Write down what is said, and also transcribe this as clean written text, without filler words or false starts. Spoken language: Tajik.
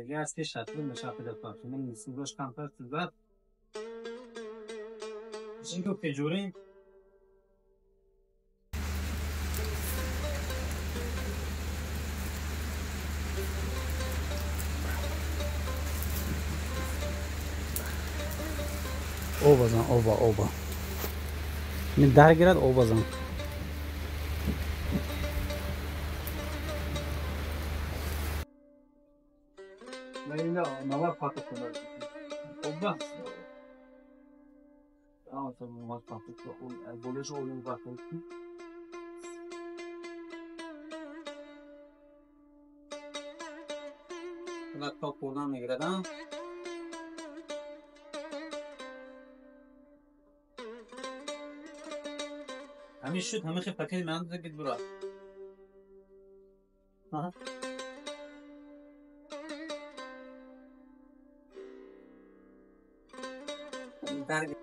Gaz شتر مشاهده کنیم سودش کمتر سودت این تجوری Обазан, оба, оба. Мен даргирад обазан. Навар патоқ оба. Болеш оюн патоқ. Топ хӯрдан мегирад, а? Ҳамин шуд, ҳамин хел пакет меан гид бура. Дар